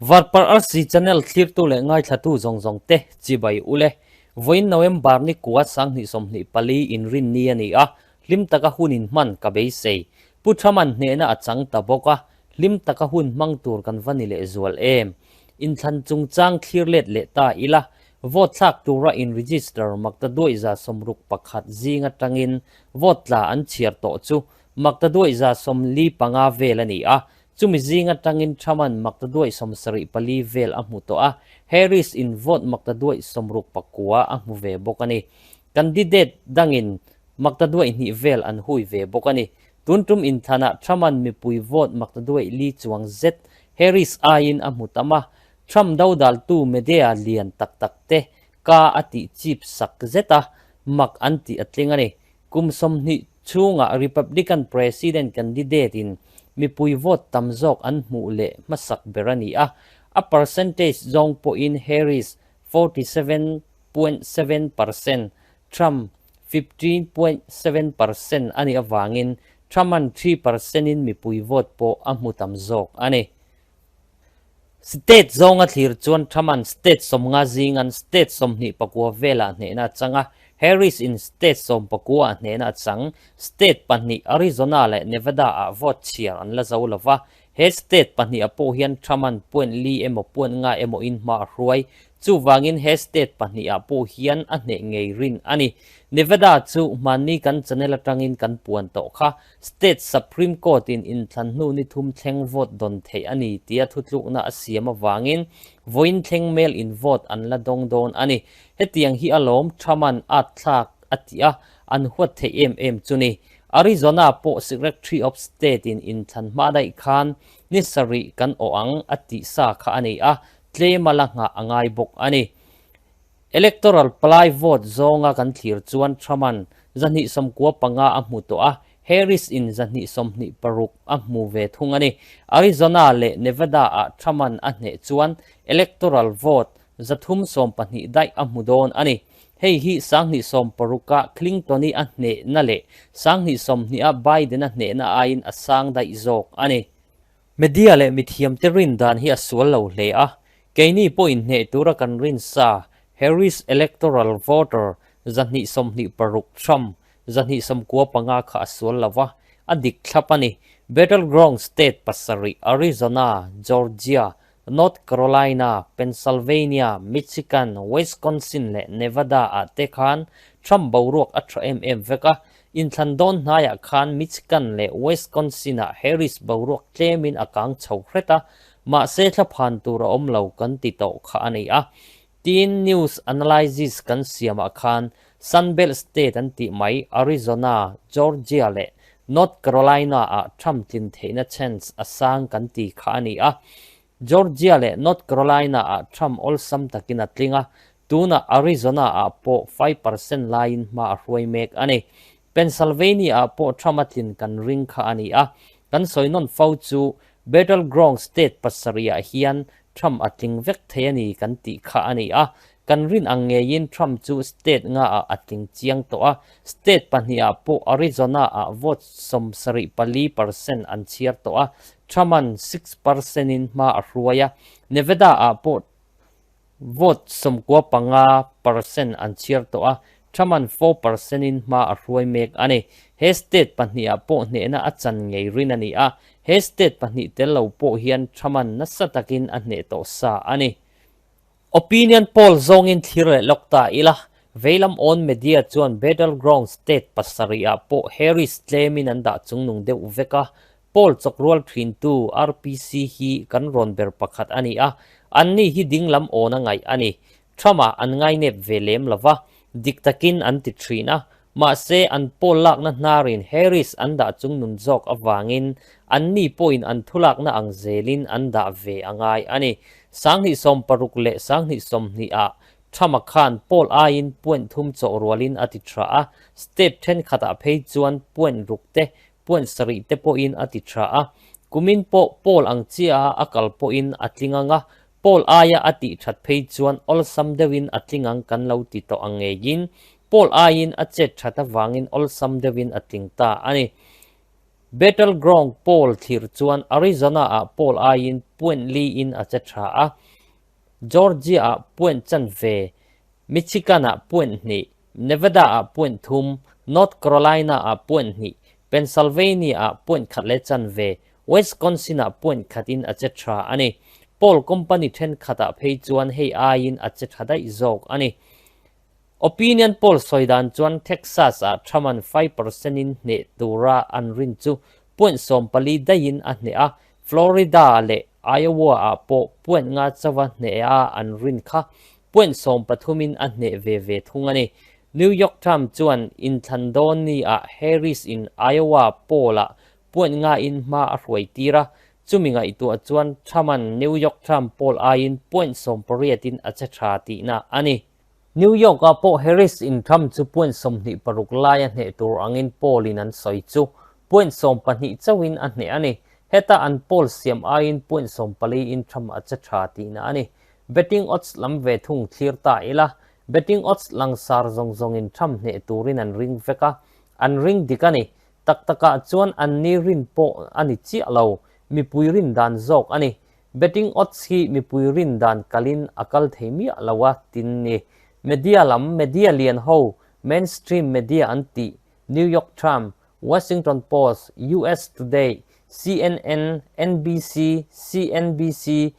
Varparh Arsi channel thlirtu leh ngaithlatu zawng zawng te chibai ule. Vawiin November ni kua 2024 inrinni a ni a, hlim taka hun inhman ka beisei. Pu Thaman hnehna a chang ta bawk a, hlim taka hun hmang tur kan va ni lehzual em? Inthlan chungchang thlir let leh ta ila, vote thlak tura in register maktaduaih 61 zing atangin vote tla an chhiar tawh chu maktaduaih 45 vel a ni a, chumi zing atangin Truman maktaduaih 74 vel a hmu tawh a, Harris in vote maktaduaih 69 a hmu ve bawk a ni. Candidate dangin maktaduaih 2 vel an hui ve bawk a ni. Tun tum inthlanah Truman mipui vote maktaduaih 4 chuang zet Harris aiin a hmu tam a, Trump dodaltu media lian tak tak te ka a tih chip sak zet a, mak an tih a tling a ni. Kum 20 chhungah Republican president candidate in mipui vote tam zawk an hmuh leh hmasak ber a ni a, a percentage zawng pawhin Harris 47.7%, Trump 15.7% a nih avangin Trump-an 3% in mipui vote pawh a hmu tam zawk a ni. State zawnga thlir chuan Truman state 50 zingan state 29 velah hnehna a chang a, Harris in state 19 ah hnehna a chang. State pahnih Arizona leh Nevada ah vote chhiar an la zo lova, he state pahnih ah pawh hian Truman point 4 emaw point 5 emaw in hma a hruai. Chuvangin he state pahnih ah pawh hian a hneh ngei rin a ni. Nevada chu hmanni kan channel atangin kan puan tawh kha. State Supreme Court in inthlan hnu ni thum thleng vote dawn theih a ni tia thutlukna a siam avangin vawiin thleng mail in vote an la dawng dawn a ni. Hetiang hi a lawm Truman at thlak a ti a, an huat theih em em chu ni. Arizona pawh Secretary of State in inthlan hma daih khan ni sarih kan awh ang a tih sa kha a ni a, tlem a la nghah a ngai bawk a ni. Electoral palai vote zawnga kan thlir chuan Truman 295 a hmu tawh a, Harris in 226 a hmu ve thung a ni. Arizona leh Nevada ah Truman a hneh chuan electoral vote 312 daih a hmu dawn a ni. Hei hi 2016 ah Clinton i a hnehna leh 2020 ah Biden a hnehna aiin a sang daih zawk a ni. Media leh mithiam te rin dan hi a sual lo hle a, keini pawhin hneh tura kan rin sa Harris electoral voter 226 Trump 295 kha a sual lo va, a dik thlap a ni. Battleground state pasarih Arizona, Georgia, North Carolina, Pennsylvania, Michigan, Wisconsin leh Nevada ah te khan Trump boruak a tha em em vek a, inthlan dawn hnaiah khan Michigan leh Wisconsin ah Harris boruak tlemin a kang chho hret a, mahse thlaphan tur a awm lo kan ti tawh kha a ni a. Tin, news analysis kan siamah khan Sunbelt state an tih mai Arizona, Georgia leh North Carolina ah Trump tlin theihna chance a sang kan ti kha a ni a. Georgia leh North Carolina ah Trump awlsam takin a tling a, tunah Arizona ah pawh 5% laiin hma a hruai mek a ni. Pennsylvania ah pawh Trump a tlin kan ring kha a ni a. Kan sawi nawn fo chu Battleground state pasarih ah hian Trump a tling vek thei a ni kan tih kha a ni a. Kan rin ang ngeiin Trump chu state nga ah a tling chiang tawh a, state pahnih ah pawh Arizona ah vote 74% an chhiar tawh a, Trump-an 6% in hma a hruai a, Nevada ah pawh vote 95% an chhiar tawh a, Truman 4% in hma a hruai mek a ni. He state pahnih ah pawh hnehna a chan ngei rin a ni a, he state pahnih tel lo pawh hian Truman nasa takin a hneh tawh sa a ni. Opinion poll zawngin thlir leh lawk ta ila, veilam awn media chuan battleground state pasarih ah pawh Harris tlemin an dah chungnung deuh vek a, poll chawkrual thintu RPC hi kan rawn ber pakhat a ni a, anni hi dinglam awn a ngaih a ni. Trump-a an ngainep ve lem lova, dik takin an ti thin a, mahse an poll lakna hnarin Harris an dah chungnun zawk avangin anni pawhin an thulakna ang zelin an dah ve a ngai a ni. 2016 leh 2020 ah Trump-a khan poll aiin point 3 chawh rualin a ti tha a, state thenkhatah phei chuan point 6 te, point 7 te pawhin a ti tha a. Kumin pawh poll ang chiah a kal pawhin a tling anga, poll aia a tih that phei chuan awlsam deuhin a tling ang kan lo ti tawh ang ngeiin, poll aiin a chet that avangin awlsam deuhin a tling ta a ni. Battleground poll thlir chuan Arizona-ah poll aiin point li-in a che tha a, Georgia-ah point chanve, Michigan-ah point hnih, Nevada-ah point thum, North Carolina-ah point hnih, Pennsylvania-ah point khat leh chanve, Wisconsin-ah point khatin a che tha a ni. Poll company thenkhatah phei chuan hei aiin a che tha daih zawk a ni. Opinion poll sawi dan chuan Texas-ah Trump-a'n 5% in hneh tura an rin chu point 14 daihin a hneh a, Florida leh Iowa-ah pawh point nga chauha hneha an rin kha point 13 in a hneh ve ve thung a ni. New York Times chuan inthlan dawn ni-ah Harris-in Iowa poll-ah point nga in hma a hruai tir a, chumi ngaihtuah chuan Trump-a'n New York Times poll aiin point 18 in a che tha tihna a ni. New York-ah pawh Harris in Trump chu point 26 laia hneh tur angin poll in an sawi chu point 12 chauhin a hneh a ni. Heta an poll siam aiin point 14 in Trump a che tha tihna a ni. Betting odds lam ve thung thlir ta ila, betting odds langsar zawng zawngin Trump hneh turin an ring vek a, an ring dik a ni. Tak takah chuan an ni rin pawh a ni chiah lo, mipui rin dan zawk a ni. Betting odds hi mipui rin dan kalin a kal thei miah lo a, tin ni. Media lam, media lian ho, mainstream media an tih, New York Times, Washington Post, US Today, CNN, NBC, CNBC,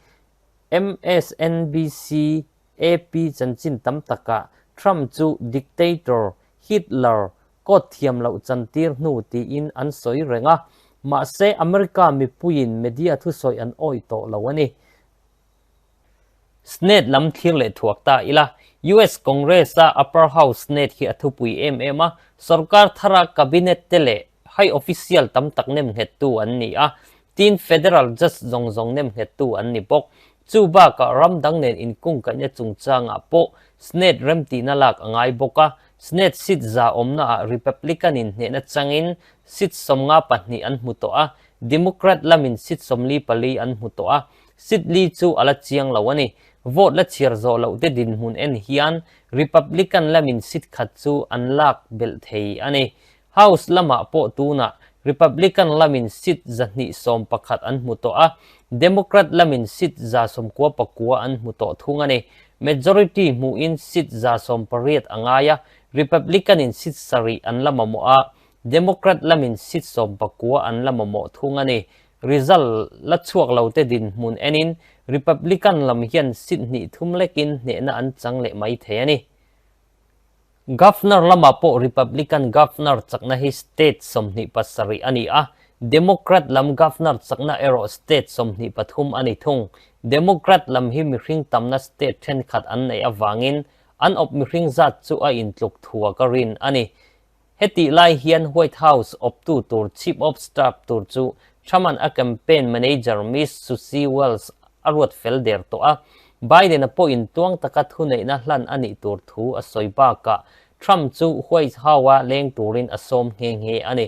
MSNBC, AP chanchin tam takah Trump chu dictator, Hitler, court thiam loh chantir hnu tiin an sawi reng a, mahse America mipuiin media thusawi an awih tawh lo a ni. Senate lam thlir leh thuak ta ila, US Congress-a Upper House Senate hi a thupui em em a, sorkar thara cabinet te leh high official tam tak nem nghettu an ni a, tin federal judge zawng zawng nem nghettu an ni bawk. Chu bakah ram dang nen inkungkaihna chungchangah pawh Senate remtihna lak a ngai bawk a, Senate seat za awmnaah Republican-in hnehna changin seat 52 an hmu tawh a, Democrat lamin seat 44 an hmu tawh a, seat li chu a la chiang lo a ni. Vote la chhiar zawh loh te dinhmun en hian Republican lamin seat khat chu an lak belh thei a ni. House lamah pawh tunah Republican lamin seat 211 an hmu tawh a, Democrat lamin seat 199 an hmu tawh thung a ni. Majority hmuhin seat 180 a ngai a, Republican-in seat 7 an la mamawh a, Democrat lamin seat 19 an la mamawh thung a ni. Result la chhuak lo te dinhmun enin Republican lam hian seat hnih thum lekin hnehna an chang leh mai thei a ni. Governor lamah pawh Republican Governor chakna hi state 27 a ni a, Democrat lam Governor chakna erawh state 23 a ni thung. Democrat lam hi mihring tamna state thenkhat an neih avangin an awp mihring zat chu a intluk thua ka rin a ni. Hetih lai hian White House awptu tur Chief of Staff tur chu Trump-a'n a campaign manager Miss Susie Wiles a ruat fel der tawh a, Biden-a pawhin tuang taka thuneihna hlan a nih tur thu a sawi bakah Trump chu White House-a leng turin a sawm nghe nghe a ni.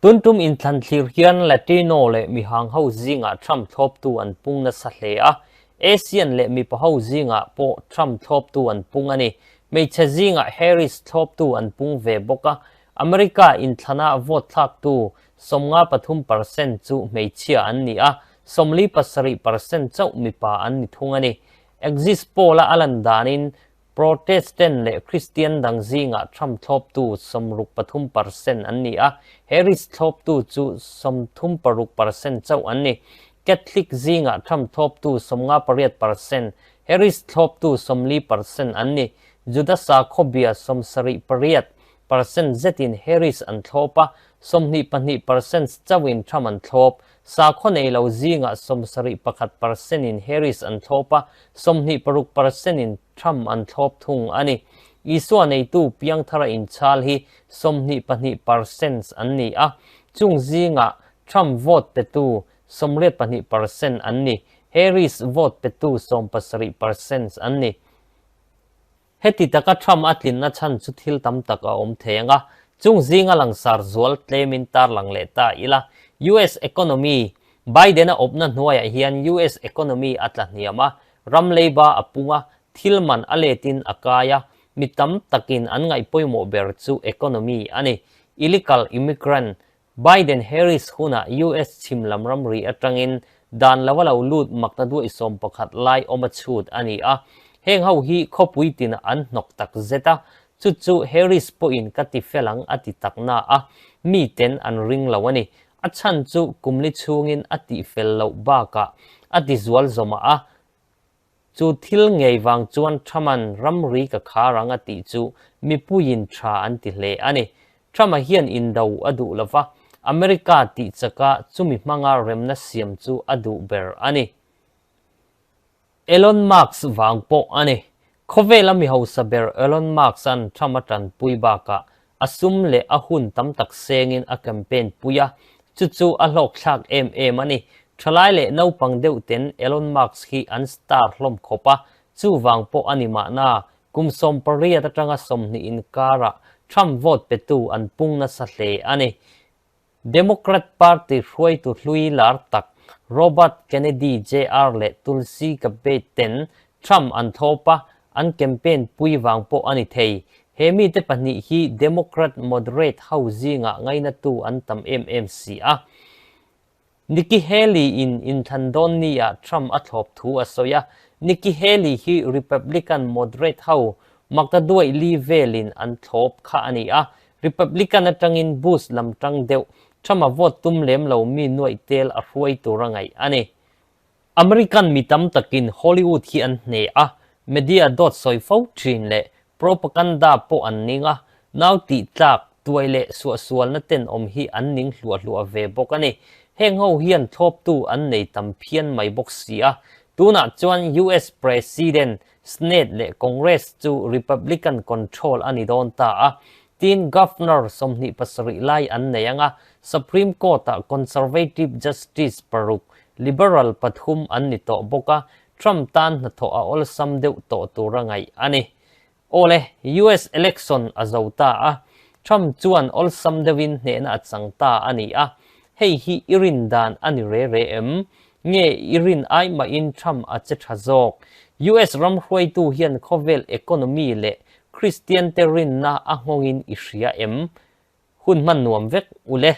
Tun tum inthlan thlir hian Latino leh mihang ho zingah Trump thlawptu an pung nasa hle a, Asian leh mipa ho zingah pawh Trump thlawptu an pung a ni. Hmeichhe zingah Harris thlawptu an pung ve bawk a, America inthlana vote thlaktu 53% chu hmeichhia an ni a, 47% chauh mipa an ni thung a ni. Exit poll-a a lan danin Protestant leh Kristian dang zingah Trump thlawptu 63% an ni a, Harris thlawptu chu 36% chauh an ni. Catholic zingah Trump thlawptu 58%, Harris thlawptu 40% an ni. Juda sakhaw bia 78% zetin Harris an thlawp a, 22% chauhin Trump an thlawp. Sakhaw nei lo zingah 71% in Harris an thlawp a, 26% in Trump an thlawp thung a ni. Isua neitu piangthara inchhal hi 22% an ni a, chung zingah Trump vote petu 82% an ni, Harris vote petu 70% an ni. Heti taka Trump a tlinna chhan chu thil tam tak a awm thei ang a, chung zinga langsar zual tlemin tarlang leh ta ila, US economy, Biden-a awpna hnuaiah hian US economy a tla hniam a, ram leiba a pung a, thil man a letin a kai a, mi tam takin an ngaih pawimawh ber chu economy a ni. Illegal immigrant. Biden-Harris hunah US chhim lam ramri atangin dan lo a lo lut makna duai 11 lai awm a chhut a ni a. Heng ho hi khawpui tinah an hnawk tak zet a, chu chu Harris pawhin ka ti fel ang a ti tak na a, miten an ring lo a ni. A chhan chu kumli chhungin a tih fel loh bakah a ti zual zawmah a, Chu thil ngei vang chuan Trump-a'n ramri ka khar ang a tih chu mipuiin tha an ti hle a ni. Trump-a hian indo a duh lo va, America tih chaka chumi hmanga remna siam chu a duh ber a ni. Elon Musk vang pawh a ni. Khawvela mi hausa ber Elon Musk-a'n Trump-a tanpui bakah a sum leh a hun tam tak sengin a campaign pui a, chu chu a hlawkthlak em em a ni. Thalai leh naupang deuh ten Elon Musk hi an star hlawm khawp a, chuvang pawh a ni mahna, kum 18 atanga 20 inkarah Trump vote petu an pung nasa hle a ni. Democrat Party hruaitu hlui lar tak Robert Kennedy JR leh Tulsi Gabbard ten Trump an thlawp a, an campaign pui vang pawh a ni thei. He mite pahnih hi Democrat moderate ho zingah ngainatu an tam em em si a. Nikki Haley in inthlan dawn niah Trump a thlawp thu a sawi a, Nikki Haley hi Republican moderate ho makta duaih li velin an thlawp kha a ni a, Republican atangin Bush lam tang deuh Trump-a vote tum lem lo mi nuaih tel a hruai tur a ngaih a ni. American mi tam takin Hollywood hi an hne a, media dawt sawi fo thin leh propaganda pawh an ning a, nau tih tlak, tuai leh suahsualna tenawm hi an ning hluah hluah ve bawk a ni. Heng ho hian thlawptu an nei tam phian mai bawk si a, tunah chuan US President, Senate leh Congress chu Republican control a ni dawn ta a, tin Governor 27 lai an nei ang a, Supreme Court-ah Conservative Justice paruk, Liberal pathum an ni tawh bawk a, Trump tan hnathawh a awlsam deuh tawh tur a ngaih a ni. Awle, US election a zo ta a, Trump chuan awlsam deuhin hnehna a chang ta a ni a, hei hi i rin dan a ni re re em? Nge i rin ai mahin Trump a che tha zawk? US ram hruaitu hian khawvel economy leh Kristian te rinna a nghawngin i hria em? Hun hman nuam vek ule.